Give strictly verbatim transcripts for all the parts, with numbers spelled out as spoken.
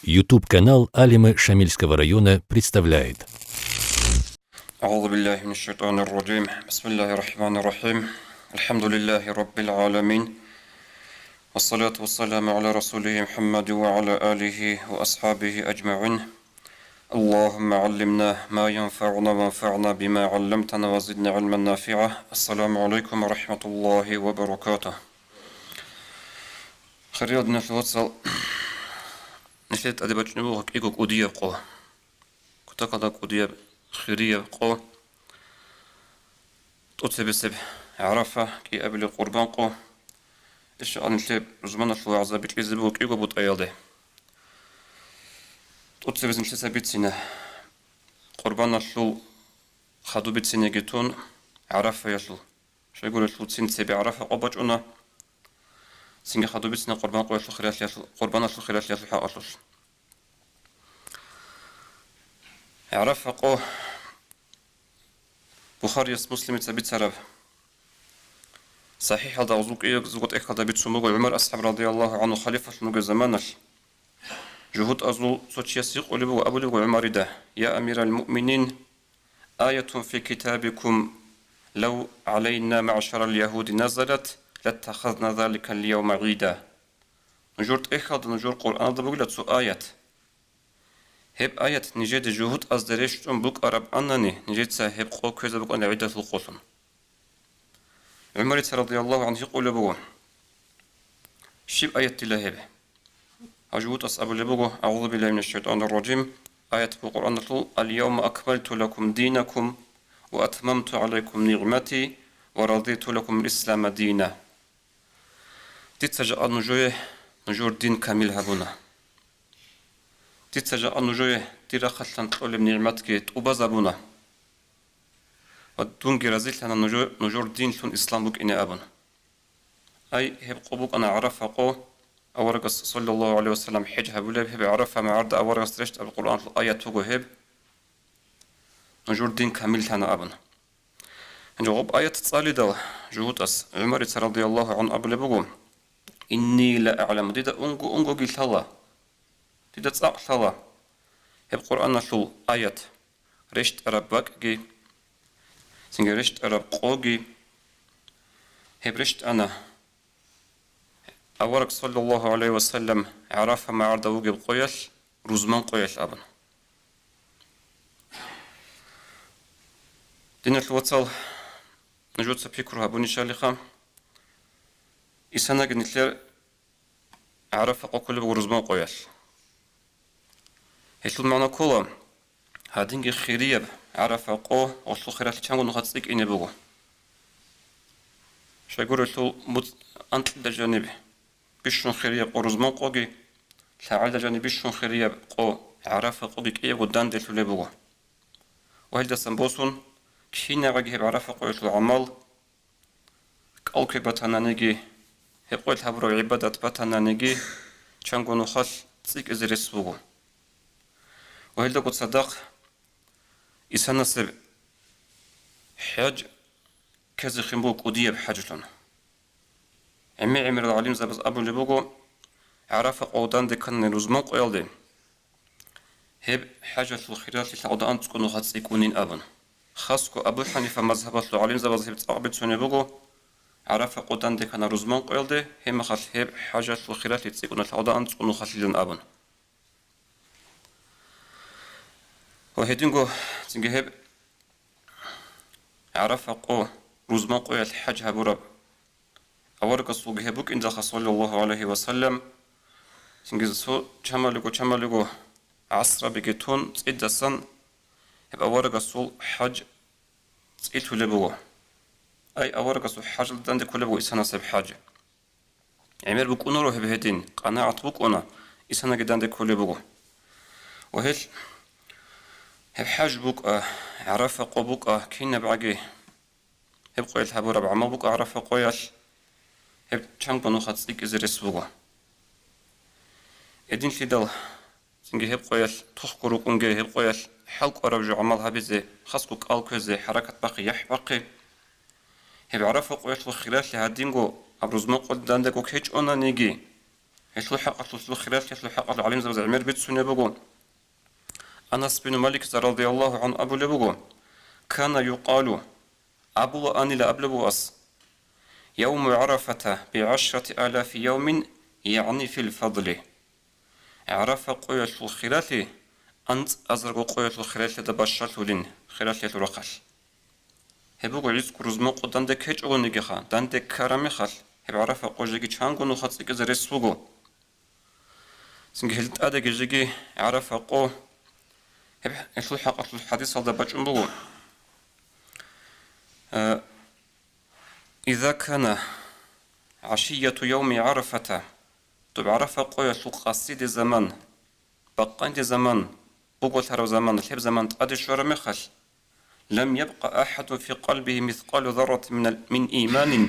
YouTube-канал Алимы Шамильского района представляет. أعوذ بالله من الشيطان الرجيم. بسم الله الرحمن الرحيم. الحمد لله رب العالمين. والصلاة والسلام على رسوله محمد وعلى آله وأصحابه أجمعين. اللهم علمنا ما ينفعنا وانفعنا بما علمتنا وزدنا علما نافعا. السلام عليكم ورحمة الله وبركاته. Хириял диналъул вацал, нилъеда тӀаде бачӀунеб буго кӀиго кӀудияб къо. Кутакалда кӀудияб хирияб къо, тӀоцебесеб ГӀарафа, кӀиабилеб Къурбан къо. Иншааллагь, нилъер рузманалъул вагӀза бикьизе буго кӀиго бутӀаялде. ТӀоцебесеб нилъеца бицина Къурбаналъул хадуб бицинеги тун ГӀарафаялъул. Щайгурелъул цин цебе ГӀарафа къо бачӀуна, цинги хадуб бицина Къурбан къоялъул хиралъиялъул, Къурбаналъул хиралъиялъул хӀакъалъулъ. ГӀарафа къо Бухарияс, Муслимица бицараб СахӀихӀалда гъузул кӀиязул тӀехьалда бицун буго, ГӀумар асхӀаб радияллагьу гӀанху халифалъун вугеб заманалъ, жугьутӀазул цо чияс гьикъулеб буго, абулеб буго ГӀумарида: «Я амирал муъминин, аятун фи китабикум лав гӀалайна маъшарал ягьуди назалат, латтахазна заликал явма гӀида». Нужер тӀехьалда, нужер Къуръаналда бугила цо аят. Гьеб аят нижеде жугьутӀазда рещтӀун букӀараб анани, нижеца гьеб къо кквезе букӀана гӀидалъул къолъун. ГӀумарица радияллагьу гӀанху гьикъулеб буго: «Щиб аят дила гьеб?» Гьав жугьутӀас абулеб буго: «АгӀузу биллагьи минаш шайтӀанир ражим», аят буго Къуръаналъул: «Ал-явма акмалту лакум динакум ва атмамту гӀалайкум нигӀмати ва радиту лакумул ислама дина». Дица жакъа нужее нужер дин камил гьабуна. Дица жакъа нужее дир рахъалъан кьолеб нигӀматги тӀубазабуна. Ва дунги разилъана нужо-, нужер динлъун ислам букӀине абун. Ай, гьеб къо букӀана ГӀарафа къо, аварагас, саллаллагьу гӀалайгьи вассалам, хӀеж гьабулеб, гьеб ГӀарафа магӀарда аварагас рещтӀараб Къуръаналъул аят вуго гьеб, нужер дин камиллъана абун. Гьанже гъоб аят цӀалидал жугьутӀас ГӀумарица радияллагьу гӀанху абулеб буго: «Инни ла агӀламу», дида унго-унгоги лъала. Дида цӀакъ лъала гьеб Къуръаналъул аят, рещтӀараб бакӀги, цинги рещтӀараб къоги. Гьеб рещтӀана авараг, саллаллагьу гӀалайгьи вассалам, ГӀарафа магӀарда вугеб къоялъ, рузман къоялъ абун. Диналъул вацал, нужеца пикру гьабунищалиха, исанаги нилъер ГӀарафа къо кколеб буго рузман къоялъ. Гьелъул магӀна ккола, гьадинги хирияб ГӀарафа къо гъолъул хиралъи чанго нухалъ цӀикӀкӀине буго. Щайгурелъул муц-, анкьида жаниб бищун хирияб къо рузман къоги, лъагӀалда жаниб бищун хирияб къо ГӀарафа къоги кӀиябго данделъулеб буго. Ва гьелдасан босун, кинабгӀаги гьеб ГӀарафа къоялъул гӀамал, кӀал квер батананиги, гьеб къоялъ гьабураб гӀибадат батананиги, чанго нухалъ цӀикӀкӀизе рес буго. Ва гьелдаго цадахъ исанасеб хӀеж ккезехин буго кӀудияб хӀежлъун. ГӀемер-гӀемерал гӀалимзабаз абулеб буго, ГӀарафа къо данде кканани рузман къоялде, гьеб хӀежалъул хиралъи лъагӀуда анцӀго нухалъ цӀикӀкӀунин абун. Хасго Абу ХӀанифа мазгьабалъул гӀалимзабаз гьеб цӀакъ бицунеб буго, ГӀарафа къо данде ккана рузман къоялде, гьеб мехалъ гьеб хӀежалъул хиралъи цӀикӀкӀуна лъагӀуда анцӀго нухалъилан абун. Ва гьединго цинги гьеб ГӀарафа къо, рузман къоялъ хӀеж гьабураб аварагасулги гьеб букӀиндалха, саллаллагьу гӀалайгьи вассалам, цинги цо чамалиго-чамалиго гӀасрабиги тун цӀидасан гьеб аварагасул хӀеж цӀилъулеб буго. Ай, аварагасул хӀежалда данде кколеб буго исанасеб хӀеж. ГӀемер букӀунаро гьеб гьедин, къанагӀат букӀуна, исанаги данде кколеб буго. Ва гьел, гьеб хӀеж букӀа, ГӀарафа къо букӀа, кинабгӀаги гьеб къоялъ гьабураб гӀамал букӀа ГӀарафа къоялъ, гьеб чанго нухалъ цӀикӀкӀизе рес буго. Гьединлъидал цинги гьеб къоялъ тухго рукӀунге, гьеб къоялъ хӀалкӀвараб жо гӀамал гьабизе, хасго кӀал кквезе, хӀаракат бахъи, яхӀ бахъи. Гьеб ГӀарафа къоялъул хиралъи гьадинго аб рузман къоялда дандего ккечӀонаниги, Гьелъул хӀакъалъулъ, хиралъиялъул хӀакъалъулъ гӀалимзабаз гӀемер бицунеб буго. Анас бин Малик радияллагьу гӀанху абулеб буго: «Кана юкъалу», абулаанила абулеб буго ас, «явму ГӀарафата бигӀашрати алафи явмин, ягӀни фил фадли». ГӀарафа къоялъул хиралъи анцӀазарго къоялъул хиралъида бащалъулин, хиралъиялъул рахъалъ. Гьеб буго гӀицӀго рузман къо данде ккечӀогонигиха, данде ккарамихалъ, гьеб ГӀарафа къо жеги чанго нуха цӀикӀкӀизе рес буго. Цинги гьел тӀадеги жеги ГӀарафа къо, гьеб, гьелъул хӀакъалъулъ хӀадисалда бачӀун буго. Э, «Иза кана гӀашияту явми ГӀарафата», доб ГӀарафа къоялъул къасиде заман, бакъанде заман, буголъараб заман, лъеб заман тӀаде щвараб мехалъ, «лам ябкъа ахадун фи къалбигьи мискъалу зарратин минал, мин иманин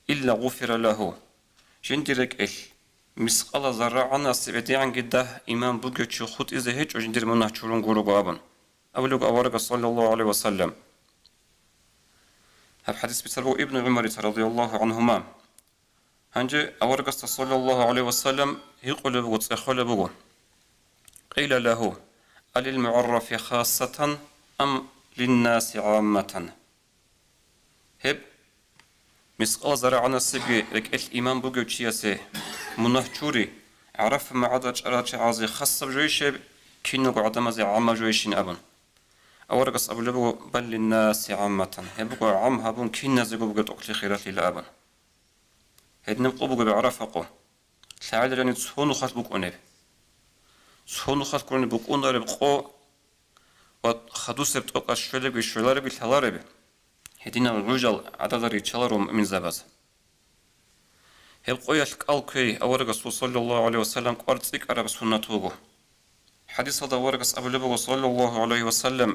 илла гъуфира лагьу». Жиндир рекӀелъ мискъала зарра гӀанасеб гӀедегӀанги дагь иман бугев чи хутӀизе гьечӀо, жиндир мунагь чурун гурого абун, абулеб аварагас, саллаллагьу гӀалайгьи ва саллам. Гьаб хӀадис бицарав Ибну ГӀумарица, радияллагьу гӀанхума. Гьанже аварагасда, саллаллагьу гӀалайгьи ва саллам, гьикъулеб буго, цӀехолеб буго: «Къила лагьу: алил мугӀаррафи хассатан ам линнаси гӀамматан?» Гьеб мискъал зарагӀанасебги рекӀелъ иман бугев чиясе мунагь чури, ГӀарафа магӀарда чӀарал чагӀазе хасаб жойищ гьеб, киналго гӀадамазе гӀамма жойищин абун. Аварагас абулеб буго: «Бал линнаси гӀамматан», гьеб буго гӀам гьабун киназего бугеб тӀокӀлъи хиралъила абун. Гьединаб къо буго ГӀарафа къо. ЛъагӀел рани цо нухалъ букӀунеб. Цо нухалъ гурони букӀунареб къо ва хадусеб тӀокӀалъ щвелебги щвеларебги лъалареб. Гьединал гӀужал гӀадада риччаларо муъминзабаз. Гьеб къоялъ кӀал кквей аварагасул, саллаллагьу гӀалайгьи ва саллам, кӀвар цӀикӀкӀараб суннат буго. ХӀадисалда аварагас абулеб буго, саллаллагьу гӀалайгьи ва саллам,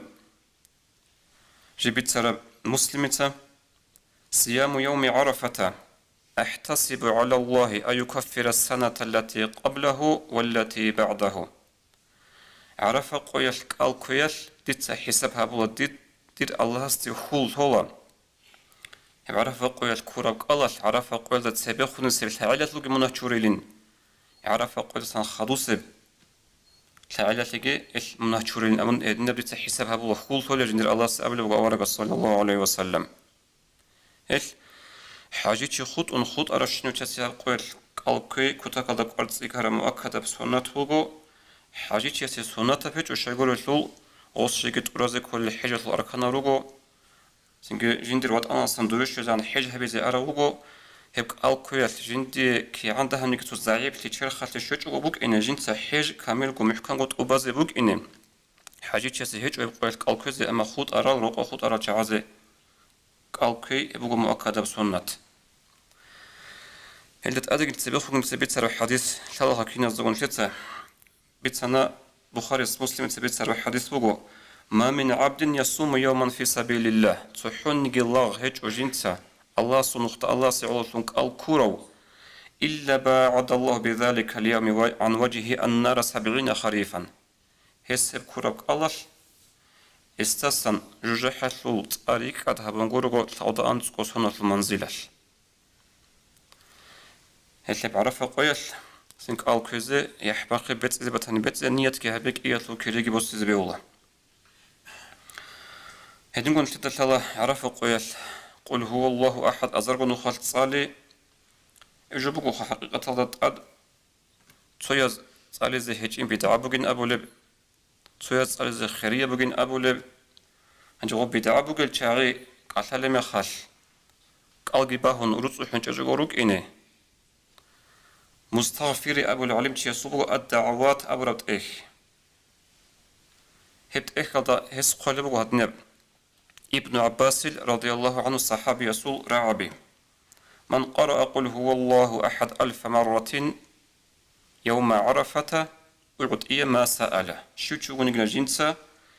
жиб бицараб Муслимица: «Сияму явми ГӀарафата, ахӀтасибу гӀалаллагьи ан юкаффира ссаната аллати къаблагьу валлати багӀдагьу». ГӀарафа къоялъ кӀал кквеялъ дица хӀисаб гьабула, дид-, дир Аллагьасде хьул лъола. Гьеб ГӀарафа къоялъ ккураб кӀалалъ ГӀарафа къоялда цебехунесеб лъагӀелалъулги мунагь чурилин, ГӀарафа къоялдасан хадусеб лъагӀелалъеги ил мунагь чурилин абун гьединаб дица хӀисаб гьабула, хьул лъолеб жиндир Аллагьасе абулеб буго аварагас, саллаллагьу гӀалайгьи ва саллам. Ил хӀажичи хутӀун хутӀарав щинав чиясе гьаб къоялъ кӀал кквей кутакалда кӀвар цӀикӀкӀараб муаккадаб суннат буго. ХӀажичиясе суннатаб гьечӀо щайгурелъул, гъос жеги тӀуразе кколел хӀежалъул арканал руго. Цинги жиндир ватӀаналдасан дове щвезегӀан хӀеж гьабизе арав вуго, гьеб кӀал кквеялъ жиндие кигӀан дагьабниги цо загӀиплъи черхалъе щвечӀого букӀине, жинца хӀеж камилго мухӀканго тӀубазе букӀине. ХӀажичиясе гьечӀо гьеб къоялъ кӀал кквезе, амма хутӀарал, рокъо хутӀарал чагӀазе кӀал кквей гьеб буго муаккадаб суннат. Гьелда тӀадегил цебехунги цебе бицараб хӀадис лъалаха киназдаго нилъеца. Бицана Бухарис, Муслимица бицараб хӀадис буго: «Ма мин гӀабдин ясуму явман фи сабилиллагь», цохӀониги лагъ гьечӀо жинца, Аллагьасул нухда Аллагьасе гӀололъун кӀал ккурав, «илла багӀадаллагьу бизаликал явми ва-, гӀан важгьигьи аннара сабгӀина харифан». Гьес гьеб ккураб кӀалалъ, гьесдасан жужахӀалъул цӀар рикӀкӀад гьабун гурого лъабда анцӀго соналъул манзилалъ. Гьелъ гьеб ГӀарафа къоялъ цин кӀал кквезе, яхӀ бахъи бецӀизе батани бецӀе, ниятги гьабе, кӀиялъул кириги босизе бегьула. Гьединго нилъеда лъала ГӀарафа къоялъ Къул гьуваллагьу ахӀад азарго нухалъ цӀали. Гьеб жо бугоха хӀакъикъаталда тӀад цояз цӀализе гьечӀин бидгӀа бугин абулеб, цояз цӀализе хирияб бугин абулеб. Гьанже гъоб бидгӀа бугел чагӀи кӀалъалеб мехалъ, кӀалги багьун руцӀцӀухӀун чӀечӀого рукӀине. Мустагъфири абулев гӀалимчиясул буго ад-дагӀават абураб тӀехь. Гьеб тӀехьалда гьес хъвалеб буго гьадинаб. Ибну ГӀаббасил, радияллагьу гӀанху, сахӀабиясул рагӀаби: «Ман къараа Къул гьуваллагьу ахӀад алфа марратин явма ГӀарафата угӀтӀия ма саала». Щив чи вугониги жинца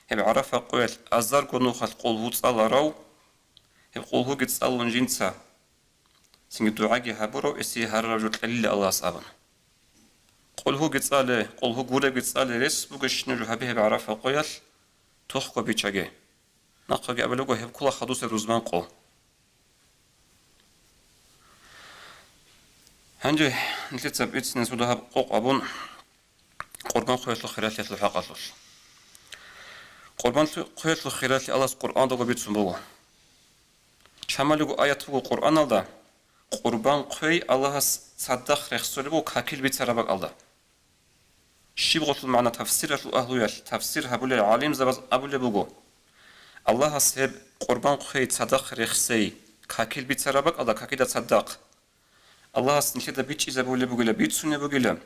гьеб ГӀарафа къоялъ азарго нухалъ Къулгьу цӀаларав, гьеб Къулгьуги цӀалун жинца цинги дугӀаги гьабурав, гьесие гьарараб жо кьелила Аллагьас абун. Къулгьуги цӀале, Къулгьу гуребги цӀале рес бугещинаб жо гьабе гьеб ГӀарафа къоялъ, тохго биччаге. Нахъеги абулеб буго, гьеб ккола хадусеб рузман къо. Гьанже нилъеца бицинесуда гьаб къокъ абун, къурбан хъвеялъул хиралъиялъул хӀакъалъулъ. Къурбан хъвеялъул хиралъи Аллагьас Къуръандаго бицун буго. Чамалиго аят буго Къуръаналда, къурбан хъвей Аллагьас цадахъ рехсолеб буго какил бицараб бакӀалда. Щиб гъолъул магӀна тафсиралъул агьлуялъ, тафсир гьабулел гӀалимзабаз абулеб буго, Аллагьас гьеб къурбан хъвей цадахъ рехсей, какил бицараб бакӀалда, какида цадахъ. Аллагьас нилъеда бичӀчӀизабулеб бугила, бицунеб бугила.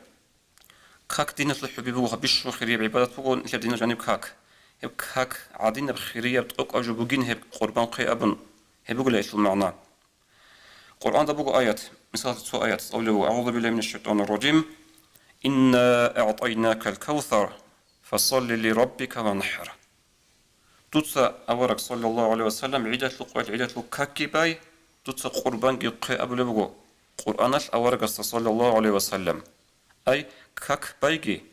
Как диналъул хӀуби буго, бищун хирияб гӀибадат буго нилъер динал жаниб как. Гьеб как гӀадинаб хирияб тӀокӀаб жо бугин гьеб къурбан хъвей абун, гьеб бугила гьелъул магӀна. Къуръанда буго аят, мисалалъе цо аят, цӀалулеб буго: «أعوذ بالله من الشيطان الرجيم. إنا أعطيناك الكوثر، فصل لربك وانحر». Дуца, авараг, саллаллагьу гӀалайгьи ва саллам, гӀидалъул къоялъ гӀидалъул какги бай, дуца къурбанги хъве абулеб буго Къуръаналъ аварагасда, саллаллагьу гӀалайгьи ва саллам. Ай, как байги,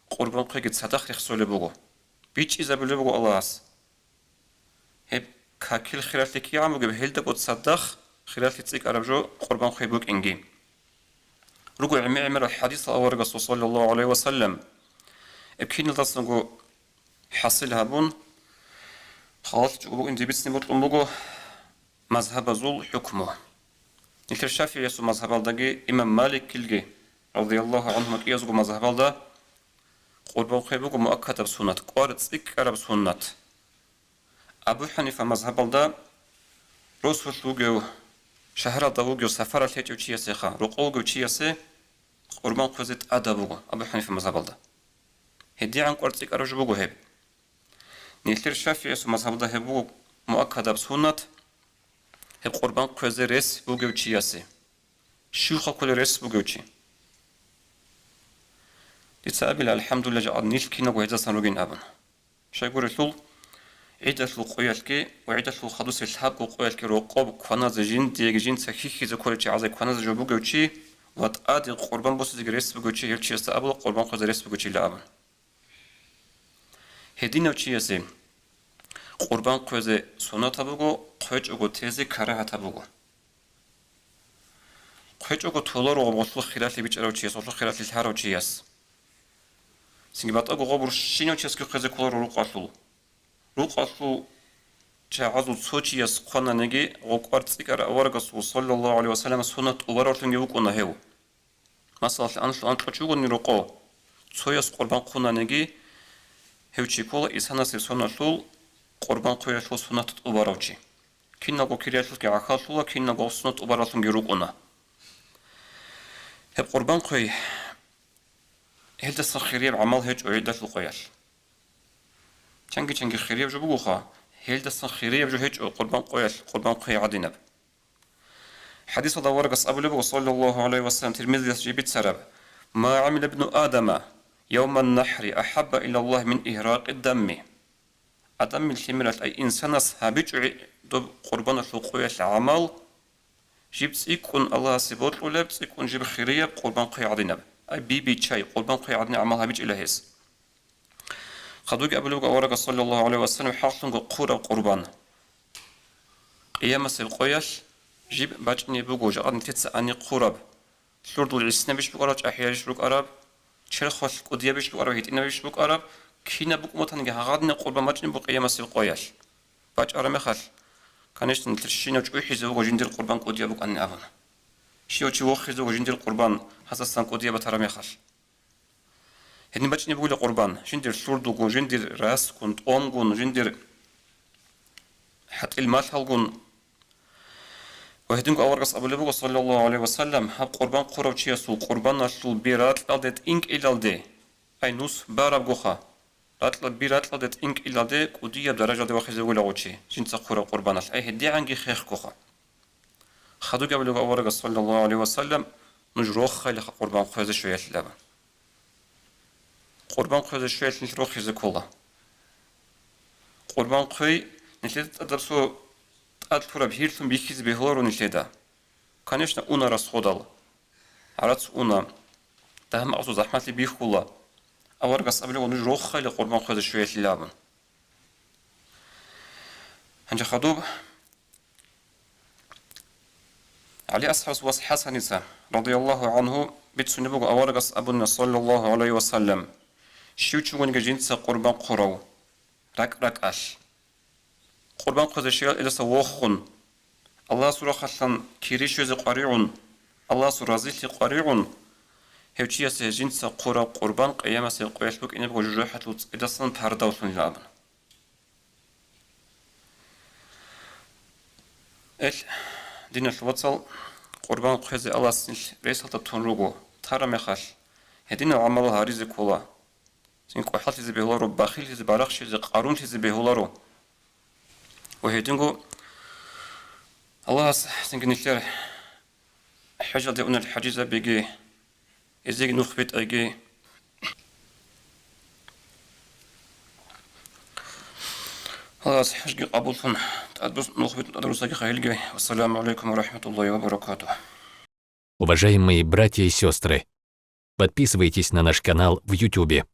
къурбан хъвеги цадахъ рехсолеб буго. БичӀчӀизабулеб буго Аллагьас. Гьеб какил хиралъи кигӀан бугеб, гьелдаго цадахъ хиралъи цӀикӀкӀараб жо къурбан хъвей букӀинги. Руго гӀемер-гӀемерал хӀадисал аварагасул, саллаллагьу гӀалайгьи ва саллам, гьеб киналдасанго хӀасил гьабун, халатичӀого букӀинзе бицине бокьун буго мазгьабазул хӀукму. Нилъер ШафигӀиясул мазгьабалдаги имам Маликилги, радияллагьу гӀангьума, кӀиязго мазгьабалда къурбан хъвей буго муаккадаб суннат, кӀвар цӀикӀкӀараб суннат. Абу ХӀанифа мазгьабалда росулъ вугев, шагьаралда вугев, сапаралъ гьечӀев чиясеха, рокъов вугев чиясе къурбан хъвезе тӀадаб буго Абу ХӀанифа мазгьабалда. ГьедигӀан кӀвар цӀикӀкӀараб жо буго гьеб. Нилъер ШафигӀиясул мазгьабалда гьеб буго муаккадаб суннат, гьеб къурбан хъвезе рес бугев чиясе. Щивха кколел рес бугев чи? Дица абила, алхӀамдулиллагь, жакъа нилъ киналго гьезасан ругин абун. Щайгурелъул, гӀидалъул къоялъги ва гӀидалъул хадусе лъабго къоялъги рокъоб кваназе жиндиеги жинца хьихьизе кколел чагӀазе кваназе жо бугев чи ва тӀаде къурбан босизеги рес бугев чи, гьев чиясда абула къурбан хъвезе рес бугев чила абун. Гьединав чиясе къурбан хъвезе суннатаб буго, хъвечӀого тезе карагьатаб буго. ХъвечӀого толаро гъоб гъолъул хиралъи бичӀчӀарав чияс, гъолъул хиралъи лъарав чияс. Цинги батӀаго гъоб рушинав чиясги хъвезе кколаро рукъалъул. Рукъалъул чагӀазул цо чияс хъвананиги, гъоб кӀвар цӀикӀкӀараб аварагасул, саллаллагьу гӀалайгьи ва саллам, суннат тӀубаравлъунги вукӀуна гьев. Масалалъе, анлъ-, анкьа чӀугони рокъов, цояс къурбан хъунаниги, гьев чи ккола исанасеб соналъул къурбан хъвеялъул суннат тӀубарав чи. Киналго кириялъулъги гӀахьаллъула, киналго суннат тӀубараллъунги рукӀуна. Гьеб къурбан хъвей, гьелдасан хирияб гӀамал гьечӀо гӀидалъул къоялъ. Чанги-чанги хирияб жо бугоха, гьелдасан хирияб жо гьечӀо къурбан къоялъ къурбан хъвей гӀадинаб. ХӀадисалда аварагас абулеб буго, саллаллагьу гӀалайгьи ва саллам, Тирмизияс жиб бицараб: «Ма гӀамила ибну Адама явман нахӀри ахӀабба илаллагь мин игьракъи дамми». Адамил лъимералъ, ай инсанас гьабичӀо гьи-, доб къурбаналъул къоялъ гӀамал, жиб цӀикӀкӀун Аллагьасе бокьулеб, цӀикӀкӀун жиб хирияб къурбан хъвей гӀадинаб. Ай би-, биччай, къурбан хъвей гӀадинаб гӀамал гьабичӀила гьес. Хадуги абулеб буго аварагас, саллаллагьу гӀалайгьи ва саллам, хӀакълъунго хъураб къурбан. Къиямасеб къоялъ жиб бачӀине буго, жакъа нилъеца ани хъураб. Лъурдул гӀисинабищ букӀараб, чӀахӀиябищ букӀараб, черхалъ кӀудиябищ букӀараб, гьитӀинабищ букӀараб, кинаб букӀун батаниги гьагъадинаб къурбан бачӀине буго къиямасеб къоялъ. БачӀараб мехалъ, конечно, нилъер щинав чӀухӀизе вуго жиндир къурбан кӀудияб букӀанин абун. Щинав чи вохизе вуго жиндир къурбан гьасасан кӀудияб батараб мехалъ. Гьедин бачӀине бугила къурбан, жиндир лъурдулгун, жиндир расгун, тӀомгун, жиндир хӀатӀил-малъалгун. Ва гьединго аварагас абулеб буго, саллаллагьу гӀалайгьи ва саллам, гьаб къурбан хъурав чиясул къурбаналъул би ракьалде тӀинкӀилалде, ай нус барабгоха, ракьал-, би ракьалде тӀинкӀилалде кӀудияб даражалде вахизе вугила гъов чи, жинца хъураб къурбаналъ, ай гьедигӀанги хехгоха. Хадуги абулеб аварагас, саллаллагьу гӀалайгьи ва саллам, нуж рохайилаха къурбан хъвезе щвеялъилан. Къурбан хъвезе щвеялъ нилъ рохизе ккола. Къурбан хъвей нилъеда тӀадаб цо тӀад лъураб гьирлъун бихьизе бегьуларо нилъеда. Конечно, уна расходал. ГӀарац уна. Дагьмагъасул захӀмалъи бихьула. Аварагас абулеб, нуж рохайилаха къурбан хъвезе щвеялъилан абун. Гьанже хадуб ГӀали асхӀабас вас ХӀасаница радияллагьу гӀангьу, бицунеб буго, аварагас абуна, саллаллагьу гӀалайгьи ва саллам: «Щив чугониги жинца къурбан хъурав ракӀ-ракӀалъ». Къурбан хъвезе щивав эдаса вохун, Аллагьасул рахъалъан кири щвезе къваригӀун, Аллагьасул разилъи къваригӀун, гьев чиясе жинца хъураб къурбан къиямасеб къоялъ букӀине буго жужахӀалъул цӀидасан пардавлъунила абун. Эл, диналъул вацал, къурбан хъвезе Аллагьас нилъ ресалда тун руго, тараб мехалъ, гьединал гӀамал гьаризе ккола. Цин кӀухӀаллъизе бегьуларо, бахиллъизе, барахщизе, къарумлъизе бегьуларо. Ва гьединго Аллагьас цинги нилъер хӀежалде унел хӀажизабиги, гьезиеги нух битӀайги. Аллагьас хӀежги къабуллъун, тӀадбус-, нух битӀун тӀадрусаги хайилги. Вассаламу гӀалайкум ва рахӀматуллагьи ва баракатугь. Уважаемые братья и сестры, подписывайтесь на наш канал в Ютубе.